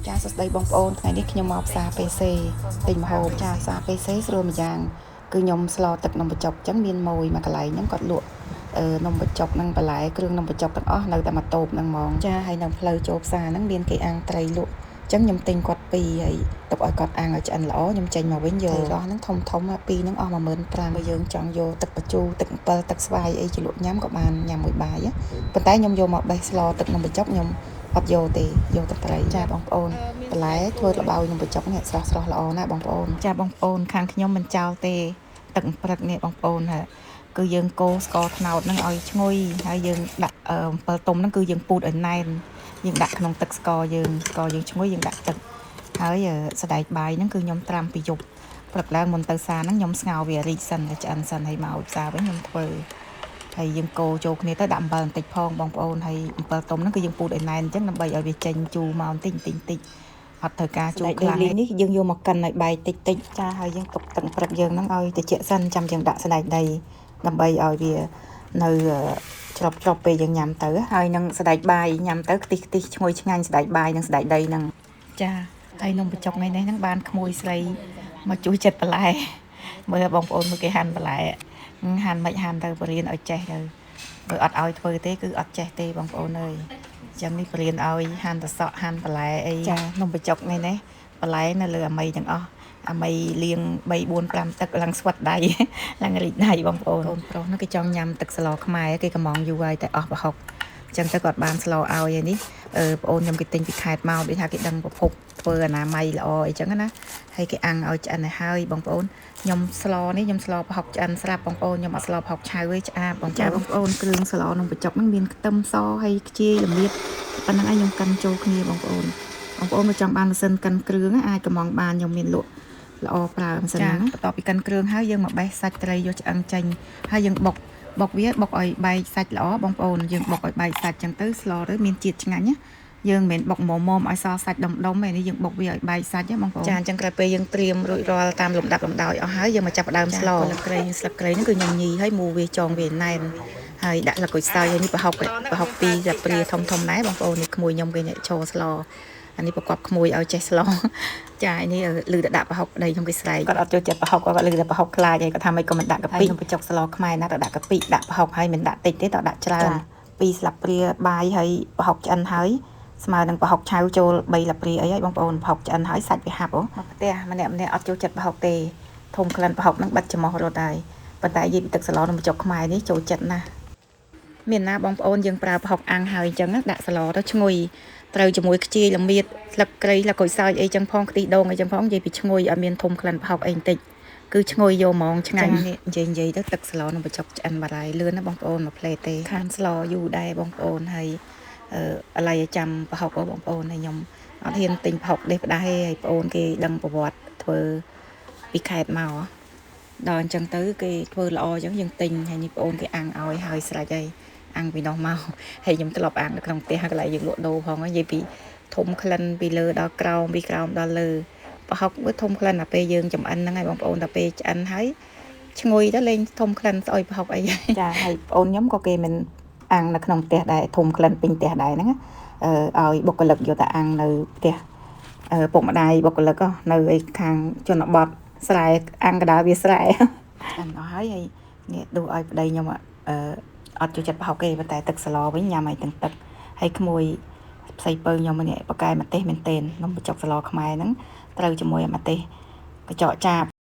ចាសួស្តីបងប្អូនថ្ងៃនេះខ្ញុំមកផ្សារ PC ទិញម្ហូបចាផ្សារ PC ស្រួលម្យ៉ាងគឺខ្ញុំស្លទឹកនំបញ្ចុកអញ្ចឹងមានម៉ួយមួយកន្លែងហ្នឹងគាត់លក់នំបញ្ចុកនិងបន្លែគ្រឿងនំបញ្ចុកទាំងអស់នៅតែមួយតូបហ្នឹងហ្មងចាហើយនៅផ្លូវចូលផ្សារហ្នឹងមានគេអាំងត្រីលក់អញ្ចឹងខ្ញុំទិញគាត់ពីរហើយទុកឲ្យគាត់អាំងឲ្យឆ្អិនល្អខ្ញុំចេញមកវិញយកត្រីរស់ហ្នឹងធំធំពីរហ្នឹងអស់15,000បើយើងចង់យកទឹកបញ្ជូរទឹកអំពិលទឹកស្វាយអីជ្រលក់ញ៉ាំក៏បានញ៉ាំមួយបាយប៉ុន្តែខ្ញុំយកមកបេះស្លទឹកនំបញ្ចុកខ្ញុំអត់យកទេយកតែត្រីចាបងប្អូនបន្លែធ្វើល្បោយនំបញ្ចុកនេះស្រស់ស្រស់ល្អណាស់បងប្អូនចាបងប្អូនខាងខ្ញុំមិនចោលទេទឹកព្រឹកនេះបងប្អូនហាគឺយើងកូរស្ករត្នោតហ្នឹងឲ្យឈ្ងុយហើយយើងដាក់អំពិលទុំហ្នឹងគឺយើងពូតឲ្យណែនយើងដាក់ក្នុងទឹកស្ករយើងស្ករយើងឈ្ងុយយើងដាក់ទឹកហើយសណ្តែកបាយហ្នឹងគឺខ្ញុំត្រាំពីយប់ព្រឹកឡើងមុនទៅផ្សារហ្នឹងខ្ញុំស្ងោរវារីកសិនឲ្យឆ្អិនសិនហើយមកផ្សារវិញខ្ញុំធ្វើហើយយើងកូរចូលគ្នាទៅដាក់អំបិលបន្តិចផងបងប្អូនហើយអំពិលទុំហ្នឹងគឺយើងពូតឲ្យណែនអញ្ចឹងដើម្បីឲ្យវាចេញជូរមកបន្តិចបន្តិចបន្តិចអត់ត្រូវការជូរខ្លាំងនេះយើងយកមកកិនឲ្យបែកតិចតិចចាហើយយើងទុកទឹកព្រឹកយើងហ្នឹងឲ្យត្រជាក់សិនចាំយើងដាក់សណ្តែកដីដើម្បីឲ្យវានៅច្រប់ច្រប់ពេលយើងញ៉ាំទៅហើយនឹងសណ្តែកបាយញ៉ាំទៅខ្ទិះខ្ទិះឈ្ងុយឆ្ងាញ់សណ្តែកបាយនិងសណ្តែកដីហ្នឹងចាហើយនំបញ្ចុកថ្ងៃនេះហ្នឹងបានក្មួយស្រីមកជួយចិត្តបន្លែមើលបងប្អូនមើលគេហាន់បន្លែហាន់មិនហាន់ទៅបរៀនឲ្យចេះទៅបើអត់ឲ្យធ្វើទេគឺអត់ចេះទេបងប្អូនអើយអញ្ចឹងនេះបរៀនឲ្យហាន់តសក់ហាន់បន្លែអីចានំបញ្ចុកថ្ងៃនេះបន្លែនៅលើអាមីទាំងអស់អាមីលាង3 4 5ទឹកឡើងស្វិតដៃឡើងរីកដៃបងប្អូនកូនប្រុសនោះគេចង់ញ៉ាំទឹកស្លខ្មែរគេកំងយូរហើយតែអស់ប្រហុកអញ្ចឹងទៅគាត់បានស្លឲ្យហើយនេះប្អូនខ្ញុំគេទិញពីខេត្តមកដូចថាគេដឹងប្រភពធ្វើអនាម័យល្អអីចឹងណាហើយគេអាំងឲ្យឆ្អិនឲ្យហើយបងប្អូនខ្ញុំស្លនេះខ្ញុំស្លប្រហុកឆ្អិនស្រាប់បងប្អូនខ្ញុំអត់ស្លប្រហុកឆៅទេឆ្អាបបងប្អូនបងប្អូនគ្រឿងស្លនំបញ្ចុកហ្នឹងមានខ្ទឹមសហើយខ្ជាយល្មៀតប៉ុណ្ណឹងឯងខ្ញុំកិនចូលគ្នាបងប្អូនបងប្អូនបើចង់បានម៉ាស៊ីនកិនគ្រឿងអាចកំងបានខ្ញុំមានលក់ល្អប្រើម៉ាស៊ីនហ្នឹងបន្ទាប់ពីកិនគ្រឿងហើយយើងមកបេះសាច់ត្រីយកឆ្អឹងចេញហើយយើងបុកបុកវាបុកឲ្យបែកសាច់ល្អបងប្អូនយើងបុកឲ្យបែកសាច់ចឹងទៅស្លទៅមានជាតិឆ្ងាញ់ណាយើងមិនមែនបុកមុំមុំឲ្យសល់សាច់ដុំដុំទេនេះយើងបុកវាឲ្យបែកសាច់ណាបងប្អូនចាអញ្ចឹងក្រោយពេលយើងត្រៀមរួចរាល់តាមលំដាប់លំដោយអស់ហើយយើងមកចាប់ផ្ដើមស្លស្លឹកគ្រៃស្លឹកគ្រៃហ្នឹងគឺខ្ញុំញីហើយមូវាចងវាណែនហើយដាក់លក្គុយសើយហើយនេះប្រហុកប្រហុកពីរស្លាបព្រាធំធំដែរបងប្អូននេះក្មួយខ្ញុំគេឈរស្លអានេះប្រកបក្មួយឲ្យចេះស្លចានេះលឺតែដាក់ប្រហុកប្តីខ្ញុំគេស្រែកគាត់អត់ចូលចិត្តប្រហុកគាត់លឺតែប្រហុកខ្លាចហើយគាត់ថាមិនក៏មិនដាក់កាពិខ្ញុំបញ្ចុកស្លខ្មែរណាទៅដាក់កាពិដាក់ប្រហុកហើយមិនដាក់តិចទេតដាក់ច្រើនពីរស្លាបព្រាបាយហើយប្រហុកឆ្អិនហើយស្មើនឹងប្រហុកឆៅចូល3លាព្រាអីហើយបងប្អូនប្រហុកឆ្អិនហើយសាច់វាហាប់អូមកផ្ទះម្នាក់ម្នាក់អត់ចូលចិត្តប្រហុកទេធំក្លិនប្រហុកហ្នឹងបិទច្រមុះរត់ហើយប៉ុន្តែនិយាយពីទឹកស្លនំបញ្ចុកខ្មែរនេះចូលចិត្តណាស់មានណាបងប្អូនយើងប្រើប្រហុកអាំងហើយអញ្ចឹងដាក់ស្លទៅឈ្ងុយត្រូវជាមួយខ្ជាយល្មៀតស្លឹកគ្រៃស្លឹកក្រូចសើចអីចឹងផងខ្ទិះដូងអីចឹងផងនិយាយពីឈ្ងុយអត់មានធំក្លិនប្រហុកអីបន្តិចគឺឈ្ងុយយកហ្មងឆ្ងាញ់នេះនិយាយនិយាយទៅទឹកស្លនំបញ្ចុកឆ្អិនបាត់ហើយលឿនណាបងប្អូនមួយផ្លេទេខានស្លយូរដែរបងប្អូនហើយអឺឡៃចាំប្រហុកបងប្អូនហើយខ្ញុំអត់ហ៊ានទិញប្រហុកដេះផ្ដាស់ទេហើយបងប្អូនគេដឹងប្រវត្តិធ្វើពីខេត្តមកដល់អញ្ចឹងទៅគេធ្វើល្អអញ្ចឹងយើងទិញហើយនេះបងប្អូនគេអាំងឲ្យហើយស្រេចហើយអាំងពីនោះមកហើយខ្ញុំធ្លាប់អាំងនៅក្នុងផ្ទះកន្លែងយើងលក់ដូរផងនិយាយពីធំក្លិនពីលើដល់ក្រោមពីក្រោមដល់លើប្រហុកវាធំក្លិនដល់ពេលយើងចំអិនហ្នឹងហើយបងប្អូនដល់ពេលឆ្អិនហើយឈ្ងុយទៅលេងធំក្លិនស្អុយប្រហុកអីចាហើយបងប្អូនខ្ញុំក៏គេមិនអាំងនៅក្នុងផ្ទះដែរធំក្លិនពេញផ្ទះដែរហ្នឹងឲ្យបុគ្គលិកយកទៅអាំងនៅផ្ទះពុកម្ដាយបុគ្គលិកនៅឯខាងជនបទស្រែអាំងកដាលវាស្រែឆ្អិនអស់ហើយហើយនេះដួសឲ្យប្តីខ្ញុំអត់ចូលចិត្តប្រហុកទេប៉ុន្តែទឹកស្លវិញញ៉ាំឲ្យទាំងទឹកហើយក្មួយផ្សៃពៅខ្ញុំនេះបកែម្ទេសមែនទែននំបញ្ចុកស្លខ្មែរហ្នឹងត្រូវជាមួយម្ទេសកញ្ចក់ចាប